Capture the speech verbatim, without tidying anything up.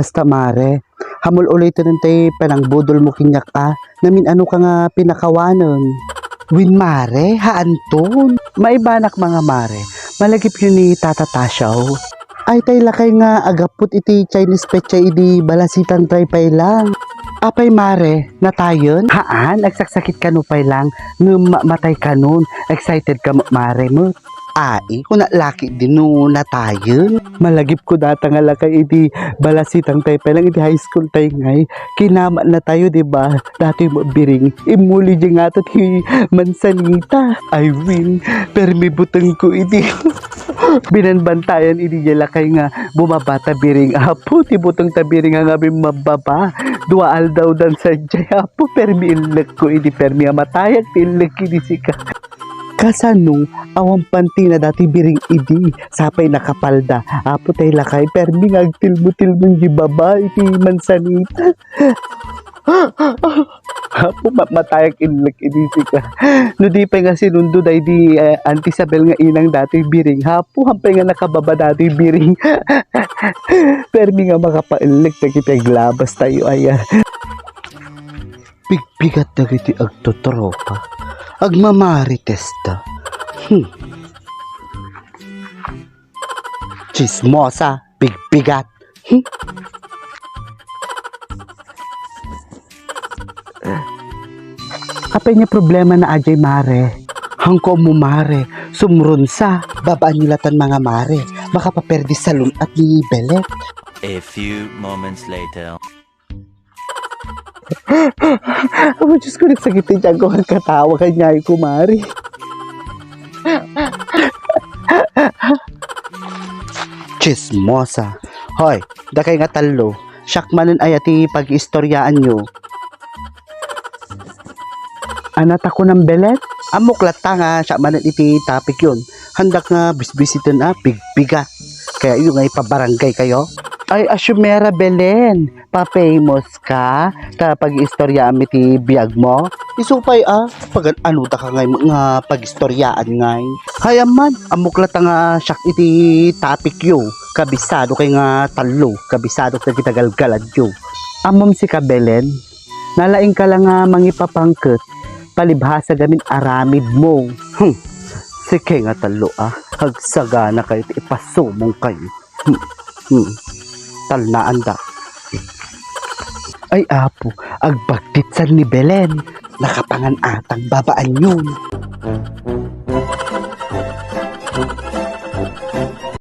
Basta, mare, hamul-uliten tay panangbudolmo kaniak a, namin-ano ka nga pinakawanen. Wen, mare, haanton. Maibanak, mga mare, malagipyo ni Tata Tasyo. Ay, tay lakay nga aggapu iti Chinese pechay idi balasitang traypay lang. Apay, mare, natayen? Haan, agsaksakit kano pay lang, ngem ma-, matay kanon. Excited ka, ma-, mare, met. Ai, kuna laki idi no natayen. Malagipko data nga lakay idi balasitang traypay lang idi high school tay ngay. Kinamatnatayo, di ba? Datoy met biring. Immuli diay ngatut ti mansanita. Ay, wen, permi butengko idi binanbantayan idi diay lakay nga bumabata biring. Apo, ti butengta biring nga ngamin mababa. Dua aldawdan sadiay, Apo, permi illekko idi, permi a matayag ti illek idi sika. Kasano? Awan pantina datoy biring idi, sapay nakapalda. Apo, tay lakay, permi nga agtilmo-tilmo diay baba iti mansanita. Apo, ma-, matayag illek idi sika. No di pay nga sinundo daydi, eh, Auntie Isabel nga inang datoy biring. Apo, haanpay nga nakababa datoy biring. Permi nga makapaillek dagiti aglabastayo, aya. Pigpigat dagiti agtotropa. Agmamaritesta. Hmm. Chismosa, pigpigat. Hmm. Apay nga problemana diay, mare? Hangko mo, mare, sumrunsa. Babaanyo latan, mga mare. Makapaperdi salun-at ni Belet. A few moments later. Apo, Diyos ko, nagsakit ti tiyan ko, agkatawa kaniay, kumare. Chismosa. Hoy, dakay nga tallo. Siak manen aya ti pag-iistoryaanyo. Ania ta kunam, Belen? Ammok latta nga siak manen iti topic yon. Handak nga bisbisiten a pigpigat. Kayatyo nga ipabarangay kayo? Ay, asumera, Belen. Pa-famous ka ta pag-iistoryaanmi ti biagmo? Isu pay a, pagan-ano daka ngay nga pag-istoryaan ngay? Hay amman, ammok latta nga siak iti topic yo. Kabisado kay nga tallo, kabisado dagiti galgaladyo. Ammom sika, Belen, nalaingka la nga mangipapangket, palibhasa gamin aramidmo. Hmm, sika nga tallo a, agsagana kayo ti ipasumong kayo. Hmm, hmm. Talnaanda. Ay, Apo, agbagtitsan ni Belen. Nakapangan atang babaanyon.